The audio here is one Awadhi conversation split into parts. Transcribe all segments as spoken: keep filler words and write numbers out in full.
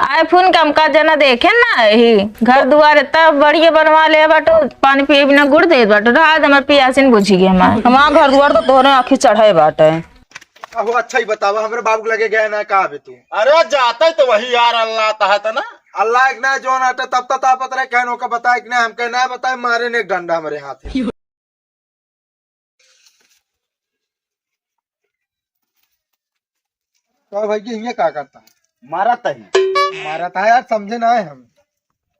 आए फोन के हमका जना देखे ना ही, घर दुआर इतना बढ़िया बनवा ले बाटो, पानी पिए बिना गुड़ देत बाटो, रहा दे, हमार पियासिन बुझी गई हमार। हमार घर दुआर तो तोहरे आँखी चढ़े बाटे। अहो, अच्छा ही बतावा, हमरे बाबू के लगे गए ना का अबे तू? अरे जाते तो वही यार, अल्लाह आता है तो ना। अल्लाह एक ना जो ना आटे तब तक तापत रहे, कहन ओका बताए कि ना, हम कहे ना बताए, मारे ने एक डंडा हमरे हाथ में। तो भाई जी, ये का करता है? मारत ही। मारत है यार, समझे ना है हम।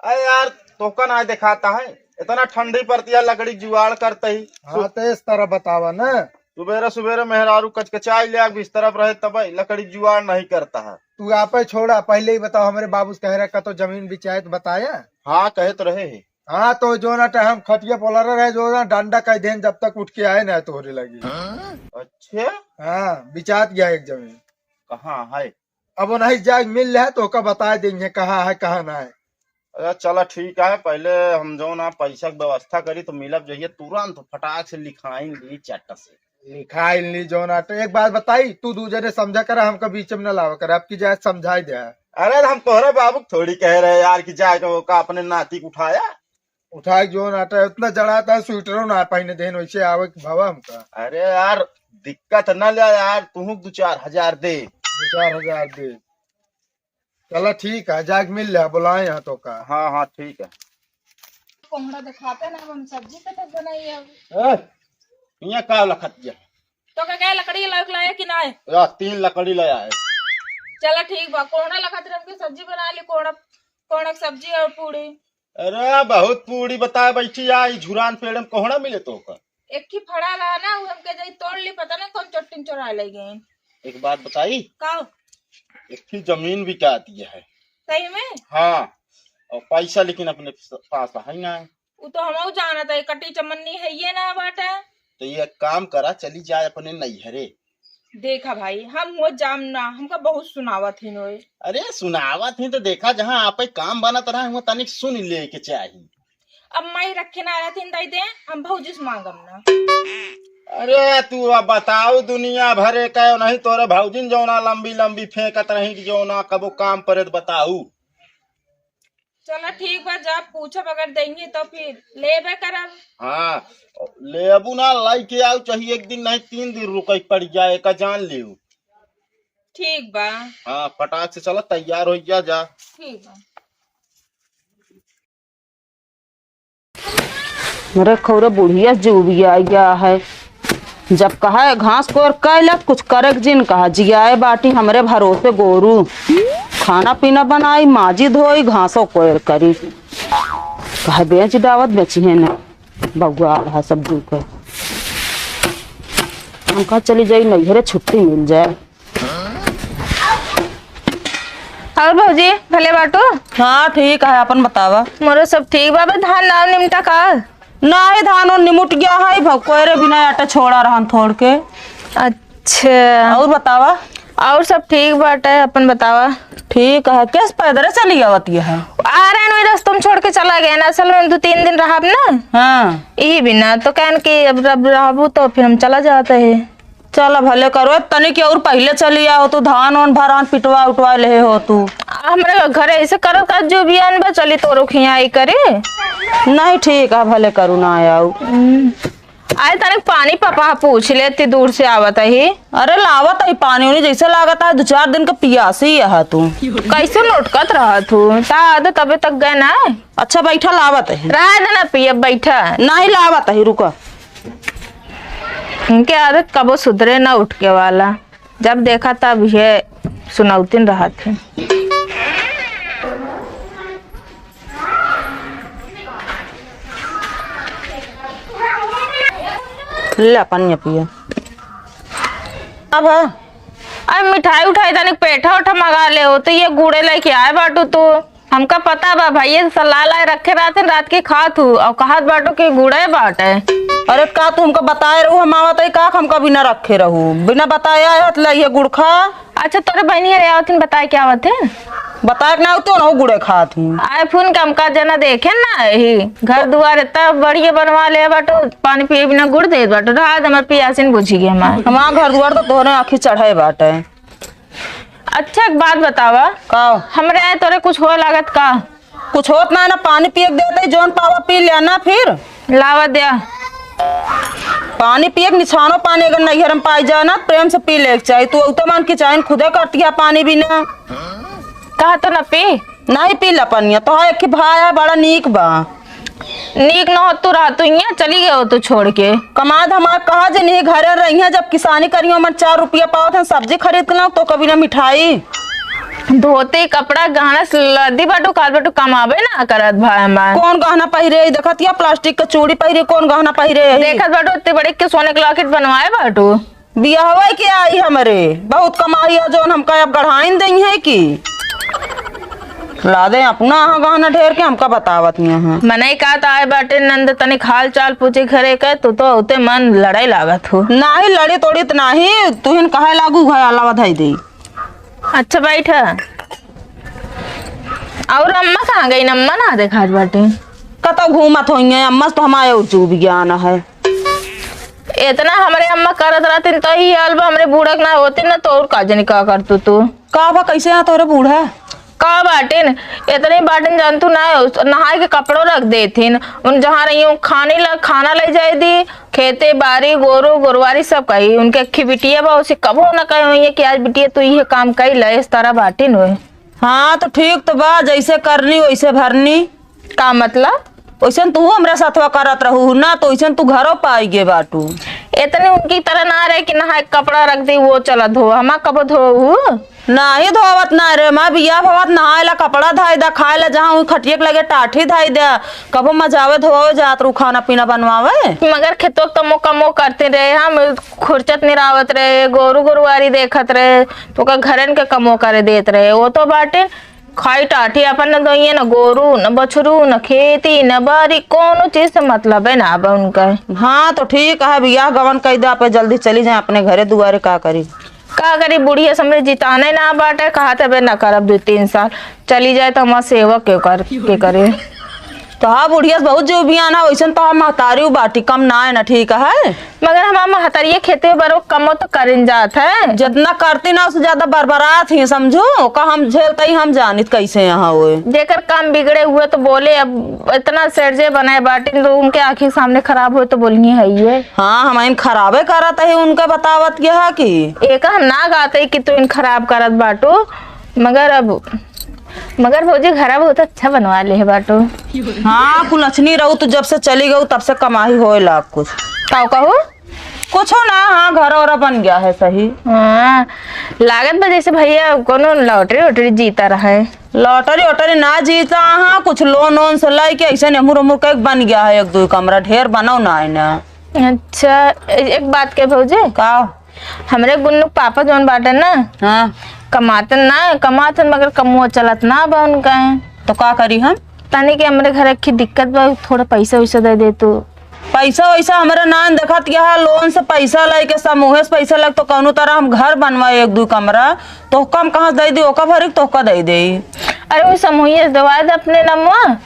अरे यार, तोहका ना देखाता है, इतना ठंडी पड़ती है, लकड़ी जुगाड़ करते ही। हाँ, तो इस तरह बतावा ना। सुबेरे सुबेरे मेहरारू कचकचाई ले आग बिस्तर पर रहे, तब लकड़ी जुगाड़ नहीं करता है। तू आपे छोड़ा, पहले ही बताओ, हमरे बाबू से कह रहा का तो जमीन बिचाए तो बताया। हाँ, कहे तो रहे ही। हाँ, तो जो ना टाइम खटिया पोलर रहे, जो ना डंडा कह देन जब तक उठ के आए ना तोहरे लगी। अच्छा। हाँ, बिचात गया एक जमीन। कहाँ है? अब नहीं जाए मिल रहा तो ओका बता देंगे कहाँ है, कहाँ ना है। अच्छा, चला ठीक है, पहले हम जो ना पैसा के व्यवस्था करी तो मिलब जइए तुरंत, फटाक से लिखाइन ली चट से। लिखाइन ली जो ना, तो एक बात बताई, तू दू जने समझा करा, हमका बीच में ना लावा करा, अब की जाए समझाई दे। अरे, हम तोहरे बाबू के थोड़ी कह रहे यार कि जाए के ओका अपने नाती के उठाया। उठाए जो ना, तो इतना जड़ा था, स्वेटरो ना पहने देन, वैसे आवे के भावा हमका। अरे यार, दिक्कत ना ले यार, तू दो चार हजार दे। दो चार हजार दे। चला ठीक है, जाके मिल ले, बुलाए यहाँ तो का। हाँ, हाँ, ठीक है। कोहड़ा दिखाते ना, हम सब्जी कब तक बनाई अब? ए, यहाँ का लखत गया? तो का क्या लकड़ी लायक लाया कि ना है? या तीन लकड़ी ले आए। चला ठीक बा, कोहड़ा लखत रहे हमके सब्जी बना ली, कोहड़ा, कोहड़ा के सब्जी और पूड़ी। अरे बहुत पूड़ी बताए बैठी आ, ई झुरान पेड़ में कोहड़ा मिले तो का? एक ही फड़ा रहा ना, वो हमके जाई तोड़ ली, पता नहीं कौन चट्टिन चोरा ले गए। एक बात बताई? का? एक ही जमीन बिकाती है। सही में? हाँ, और पैसा लेकिन अपने पास है ना। वो तो हमहू जानत है, कटी चमन्नी है ये ना बाटे। तो ये काम करा, चली जाए अपने नैहरे। देखा भाई, हम हुआ जाम ना, हमका बहुत सुनावत ही नोए। अरे सुनावत ही तो देखा, जहाँ आपे काम बनत रहा, हुआ तनिक सुन ले के चाही। अब माई रखे ना रहथिन दई दे, हम भौजी से मांगम ना। अरे तू अब बताऊ, दुनिया भरे का नहीं तोरे भौजिन जौना लंबी लंबी फेंकत रही कि जौना कबो काम परे तो बताऊ। चला ठीक बा, जब पूछब अगर देंगी तो फिर लेबे करब। हाँ, लेबू ना, लाई के आऊ, चाहे एक दिन नहीं तीन दिन रुके पड़ जाए, का जान लियो। ठीक बा। हाँ, फटाक से चला, तैयार हो जा, जा। ठीक बा। अरे खौरे बुढ़िया जुबिया गया है। जब कहा है घास कोर कैलत कुछ करे के जिन कहा, जियाए बाटी हमरे भरोसे गोरू। खाना पीना बनाई, माजी धोई, घासो कोर करी। कहा बेच डावत बेची है ना, बउआ आ रहा सब दू के। हम कहा चली जाई नैहरे, छुट्टी मिल जाए। और भौजी, भले बाटू? हाँ, ठीक है, अपन बतावा। मोरो सब ठीक बा, बे धान नाव निमटा का? नाही, धान ओन निमुट गया है, भकोरे बिना आटा छोड़ा रहन थोड़ के। अच्छा। और बतावा? और सब ठीक बाटे, अपन बतावा। ठीक है, कैसे पैदल चली आवत ये है? आ रहे हैं, वही रास्ता में छोड़ के चला गया ना, असल में हम दो तीन दिन रहब ना। हाँ। यही बिना तो कहन कि अब, अब रहबू तो फिर हम चला जाते हैं। चल भले करो, तनिक और पहिले चली आओ तू, धान ओन भरान पिटवा उटवा ले हो तू। हमरे घर ऐसे करत का जो बियान बा, चली तोरो खियाई करे। नहीं ठीक है, भले करू ना आओ। हम्म। आए तनिक पानी पापा पूछ लेती, दूर से आवत ही। अरे लावत ही पानी उनी, जैसे लागत है दो चार दिन का पियासी है तू। कैसे लटकत रहा तू, ता आदत अबे तक गए ना। अच्छा बैठा, लावत ही। रह देना पिया, बैठा। नहीं लावत ही, रुका। इनके आदत कबो सुधरे ना उठ के वाला, जब देखा तब ये सुनौतिन रहत है। ले अपन ये पिए। अब है? अरे मिठाई उठाई तनिक पेठा उठा मंगा ले हो, तो ये गुड़े लेके आए बाटू तू। हमका पता बा, भैया से सलाह लाए रखे रहते, रात की खात हूँ और कहत बाटू कि गुड़े बाटे। अरे का तू हमका बताए रहू, हम आवत है का, हमका बिना रखे रहू, बिना बताए आए हत, ले ये गुड़ खा। अच्छा तोरे बहनी अरे आवत हिन, बताए क्या आवत है? बताए के ना आवत हो, ना गुड़े खात ही। आए फोन के हमका जना देखे ना ही, घर दुआर इतना बढ़िया बनवा ले बाटू, पानी पिए बिना गुड़ देत बाटू, रहा दे, हमार पियासिन बुझी गई हमार। हमार घर दुआर तो तोहरे आँखी चढ़े बाटे। अच्छा, एक बात बतावा। का? हमरे आए तोरे कुछ होए लागत का? कुछ होत ना, ना पानी पिए के देते, जौन पावा पी लिया ना फिर। लावा द्या। पानी पिए के निछानो पानी अगर नैहर में पाई जाए ना, प्रेम से पी ले के चाही। तू तो मन की चाही, खुदे करती है पानी बिना। कहा तो ना पी। नहीं पी ला पनिया, तो एक ही भाई है, बड़ा नीक बा। नीक न हो तू रह, तू यहाँ चली गए हो तू छोड़ के। कमाद हमार कहा जे नहीं घरे रही है, जब किसानी करियो मन चार रुपया पावत है, सब्जी खरीद के लाऊं तो कभी ना मिठाई। धोती, कपड़ा, गहना लदी बाटू, काल बाटू कमाबे ना करत भाई हमार। कौन गहना पहिरे है? देखत या प्लास्टिक के चूड़ी पहिरे, कौन गहना पहिरे है? देखत बाटू इतनी बड़ी के सोने के लॉकेट बनवाए बाटू। बियाहवे के आई हमरे, बहुत कमाई है जौन हमका अब गढ़ाइन दई है कि ला दे अपना हाँ गहना ढेर के हमका बतावत यहाँ। मनई का त आए बाटे नंद, तनिक हाल चाल पूछे घरे के, तू तो उते मन लड़ाई लागत हो। नाही लड़ी तोड़ी त नाही, तुहिन कहे लागू है अलावा धई दे। अच्छा बैठ। और अम्मा कहाँ गई? अम्मा ना देखात बाटे। कतौ घूमत होइए, अम्मा से तो हमारे और चूब ज्ञान है। इतना हमरे अम्मा करत रहतिन तो ही हाल बा, हमरे बूढ़ा के ना होतिन ना तो और का जानी का करतू तू। का बा, कैसे यहाँ तोरे बूढ़ा? का बाटिन, इतने बाटिन जानतू ना, नहाए के कपड़ो रख देथिन। उन जहाँ रही हूँ खाने ला, खाना ले जाए दी, खेते बारी गोरू गोरवारी सब कही। उनके अक्खी बिटिया बा, उसे कबो ना कहे हुई कि आज बिटिया तू ये काम कई ले, इस तरह बाटिन हुए। हाँ तो ठीक तो बा, जैसे करनी वैसे भरनी। का मतलब? ओइसन तू हमरा साथवा करत रहू ना, तो ओइसन तू घरो पाई गे बाटू। इतनी उनकी तरह ना रहे कि नहाए के कपड़ा रख दी, वो चला धो, हमा कबो धोऊ? नाही धोवत ना रे, माँ बिया भवत नहाए ला कपड़ा धाई दा, खाए ला जहाँ हुई खटिया के लगे टाठी धाई दे, कबो मजावे धोवे जात रू खाना पीना बनवावे। मगर खेतों के कमो कमो करते रहे, हम खुरचत निरावत रहे, गोरू गोरुआरी देखत रहे, तो का घरन के कमो करे देत रहे, वो तो बाटे खाई टाठी अपन न दोइये, न गोरू, न बछरू, न खेती, न बारी, कोनो चीज से मतलब है ना अब उनका। हाँ, तो ठीक है, बियाह गवन कई दे, आप जल्दी चली जाए अपने घरे दुआरे, का करी? का करी, बुढ़िया समझे जिताने ना बाटे, कहा तबे ना करब दो तीन साल, चली जाए तो हमार सेवा के कर, के करे। तो हाँ, बुढ़िया से बहुत जीव बियान है, वैसन तो हम महतारी बाटी कम ना है ना, ठीक है। मगर हमार महतरिया खेते बरो कमो तो करिन जात है। जितना करती ना, उससे ज्यादा बरबरात ही, समझू? ओका हम झेलते ही हम जानित कैसे यहाँ होए। जेकर काम बिगड़े हुए तो बोले, अब इतना सेठ जे बनाए बाटिन तो उनके आँखी सामने खराब होए तो बोलिए है ये। हाँ, हम इन खराबे करत है, उनका बतावत के है कि एक हम ना गाते कि तू इन खराब करत बाटू, मगर अब, मगर भौजी घरा बहुत अच्छा बनवा ले है बाटू। हाँ, कुलछनी रहू, तू जब से चली गऊ तब से कमाई होए लाग कुछ। का कहू? कुछो ना, हाँ, घर और बन गया है सही। हाँ, लागत बा जैसे भैया कोनो लॉटरी वॉटरी जीता रहे। लॉटरी वॉटरी ना जीता, हाँ, कुछ लोन वोन से लेके ऐसे नेमुर उमुर के बन गया है, एक दो कमरा, ढेर बनाओ ना है ना। अच्छा, ए-, एक बात के भौजी। का? हमरे गुन्नू के पापा जौन बाटे ना, हाँ। कमातन ना, कमातन मगर कमुआ चलत ना बा उनका। तो का करी हम? तनी के हमरे घर की दिक्कत बा, थोड़ा पैसा वैसा दे दे तू। पैसा वैसा हमरा ना देखत, यहाँ लोन से पैसा लेके, समूहे से पैसा लेके तो कौनो तरह हम घर बनवाए एक दो कमरा, तो कम कहाँ से दे दी, ओका भरी तोहका दे दे। अरे वो समूहिया से दवा दे अपने नमवा।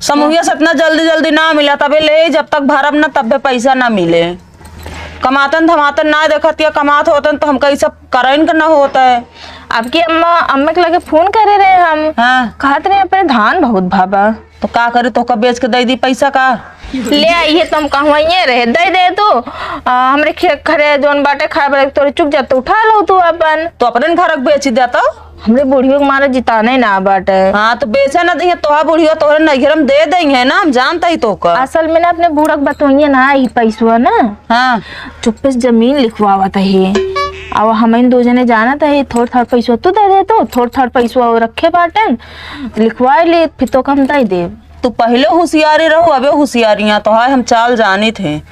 समूहिया से इतना जल्दी जल्दी ना मिला, तबे ले जब तक भरब ना तबे पैसा ना मिले। कमातन धमातन ना देखत या कमात होतन तो हमका ई सब करइन के ना होत है। आपकी अम्मा, अम्मा के लगे फोन करे रहे हम। हाँ। कहत रहे अपने धान बहुत भाबा। तो का करी, तोहका बेच के दे दी पैसा का? ले आई है तो हम कहवाइए रहे, दे दे तू। आ, हमरे खे-, घरे जौन बाटे खाए बड़े तोरे चुप जा तो उठा लो तू अपन। तो अपने घर के बेच दे तो। हमरे बुढ़ियो के मारे जिताने ना बाटे। हाँ, तो बेचे ना दइहे, तोहार बुढ़ियो तोहरे नैहर में दे दइहे ना, हम जानत ही तोहका। असल में ना अपने बूढ़ा के बतोइए ना, ई पैसवा ना। हाँ। चुप्पे से जमीन लिखवावत है। अब हम इन दो जने जानत है, थोड़ थोड़ पैसवा तू दे दे तो, थोड़ थोड़ पैसवा वो रखे बाटन, लिखवा ले, फिर तो हम दे देब। तू पहिले होशियारी रहू, अबे होशियारियां तो है, हम चाल जानित है।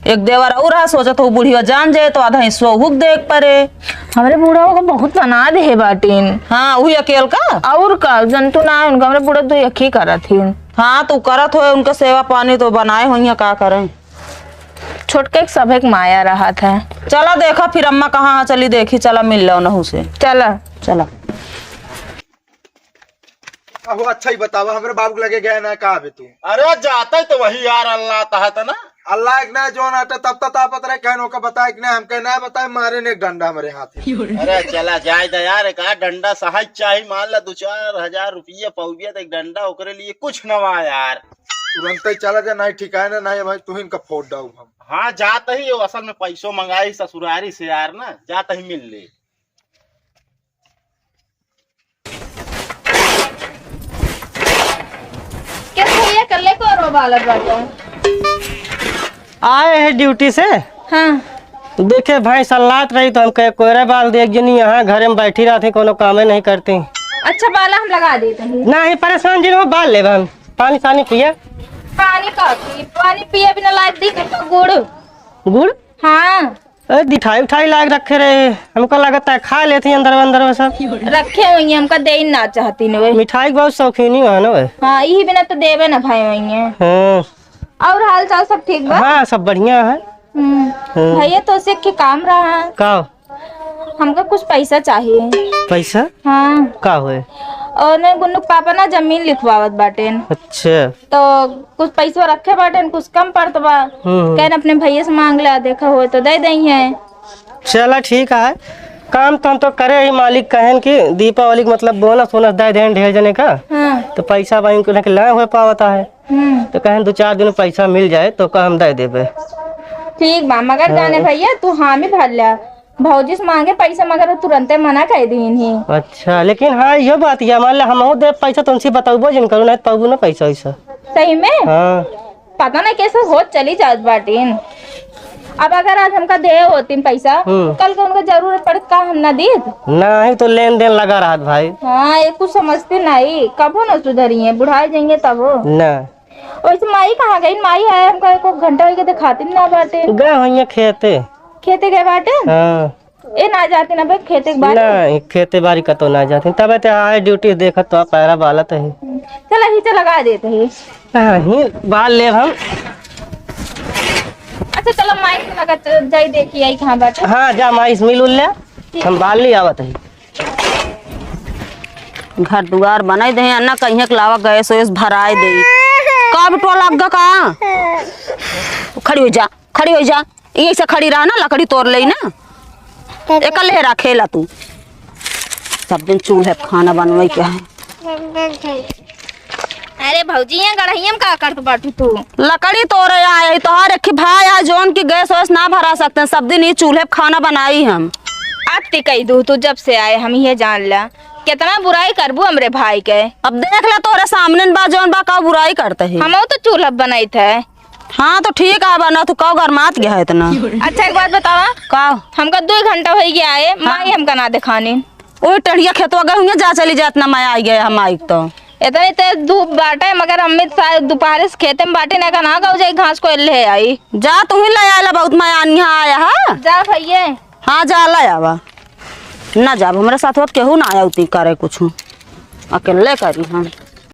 एक देवर और रहा, सोचत हो बुढ़िया जान जाए तो आधा हिस्सा हुक देख परे। हमरे बूढ़ा को बहुत बना दे है बाटिन। हाँ, वही अकेल का? और का, जंतु ना है उनका, हमरे बूढ़ा दो एक ही करत ही। हाँ, तू करत हो उनका सेवा पानी तो बनाए होइया, का करें? छोटके के सभे के माया रहत है। चला देखा फिर अम्मा कहाँ है, चली देखी, चला मिल लो नहू से। चला। चला। अहो, अच्छा ही बतावा, हमरे बाबू के लगे गए ना का अबे तू? अरे, जाते तो वही यार, अल्लाह तहत ना। अल्लाह एक ना जोन आटे तब तक तापत रहे, कहन ओका बताए कि ना, हमके ना बताए, मारे ने एक डंडा हमरे हाथ में। अरे चला जाए दा यार, एक आध डंडा सहज चाही, मान ला दो चार हजार रुपया पउबिया तो एक डंडा ओकरे लिए कुछ न वा यार। तुरंत ही चला जा, नहीं ठिकाए ना, नहीं भाई तू ही इनका फोड़ डाऊ हम। हाँ जात ही, वो असल में पैसो मंगाई ससुरारी से यार ना, जात ही मिल ले। कैसे भैया कल्ले को रो बालक बाटे? आए हैं ड्यूटी से। हाँ। देखे भैंस अल्लात रही तो हम कहे कोयरा बाल दे, एक जनी यहाँ घरे में बैठी रहती, कोनो कामे नहीं करती। अच्छा बाला हम लगा देते हैं। नहीं परेशान जिन हो, बाल ले हम। पानी सानी पिए। पानी का पी, पानी पिए बिना लायक दी तो गुड़। गुड़? हाँ। ए, दिठाई उठाई लाग रखे रहे, हमका लगता है खा लेती अंदर अंदर में सब। रखे हुई हैं, हमका दे ही ना चाहती न वे। मिठाई के बहुत शौकीनी है ना वे। हाँ, यही बिना तो देवे ना भाई हुई हैं। हाँ। और हाल चाल सब ठीक बा? हाँ, सब बढ़िया है। हम्म। हाँ। भैया तो से के काम रहा है। का? हमका कुछ पैसा चाहिए। पैसा? हाँ। का हुए? और नहीं गुन्नू के पापा ना जमीन लिखवावत बाटेन। अच्छा। तो कुछ पैसवा रखे बाटेन, कुछ कम पड़त बा। हम्म। कहन अपने भैया से मांग ला, देखा हो तो दे दई है। चला ठीक है, काम तो हम तो करे ही, मालिक कहन कि दीपावली के मतलब बोनस वोनस दे देन ढेर जने का। हाँ। तो पैसा बैंक के ना हो पावता है। हम्म। तो कहन दो चार दिन में पैसा मिल जाए तो का हम दे देबे। ठीक बा, मगर हाँ। जाने भैया तू हामी भर ला। भौजी से मांगे पैसा मगर वो तुरंते मना कर दीन ही। अच्छा, लेकिन हाँ, यो बात है, मान ला हमहू दे पैसा, तुमसे बतौबो जिन करू, नहीं तो पाबू ना पैसा वैसा। सही में? हाँ। पता नहीं कैसे होत चली जात बाटीन। अब अगर आज हमका दे होतीन पैसा, हम्म। कल को उनका जरूरत पड़त का हम ना दीत? नहीं तो लेन देन लगा रहत भाई। हाँ, ये कुछ समझते नहीं, कबो ना सुधरी है, बुढ़ाई जाएंगे तब हो। ना। वैसे माई कहाँ गई? माई है, हमका एको घंटा होई के दिखाती ना बाटे। गए होइए खेते। खेते गए बाटे? हाँ। ए ना जाते ना बे, खेते के बारे? नहीं, खेते बारी का तो ना जाते। तब ते आए ड्यूटी देखत तो पैरा बालत है। चला ही चला लगा देते ही। हाँ, ही बाल ले हम। अच्छा चलो माई से लगा च-, जाई देखी आई कहाँ बाटे। हाँ, जा माई से मिल उल ले। हम बाल ले आवत है। घर दुआर बनाई दे, अन्ना कहीं के लावा गैस वैस भराए दे। का बिटवा लग गा का? खड़ी हो जा, खड़ी हो जा। यही से खड़ी रहा ना, लकड़ी तोड़ ले ना। एक ले रखेला तू। सब दिन चूल्हे पे खाना बनवे के है। अरे भौजी, यहाँ गड़हिया में का करत बाटू तू? लकड़ी तोड़े आए, तोहार एक ही भाई है जौन की गैस वैस ना भरा सकते हैं, सब दिन ये चूल्हे पे खाना बनाई हम। अति कही दू तू, जब से आए हम ये जान ला, कितना बुराई करबू हमरे भाई के। अब देख ले तोहरे सामने बा जौन बा का बुराई करते है। हमहू तो चूल्हा बनाई थे। हाँ तो ठीक है, बना तू का गरमात गया है इतना। अच्छा एक बात बतावा। का? हमका दो घंटा हो गया है, हाँ। माई हमका ना दिखानी। ओ टढ़िया खेतवा गए हुए, जा चली जा, इतना मैं आई गए हम आई तो। इतनी तेज धूप बाटे, मगर अम्मी शायद दोपहर से खेते में बाटे, ना का ना गऊ जाई घास को ले आई। जा तू ही ले आला, बहुत मैं आनिया आया है। जा भैया। हाँ जा ले आवा। ना जाब, हमरे साथ होत केहू ना आया उती करे कुछ। अकेले करी हम।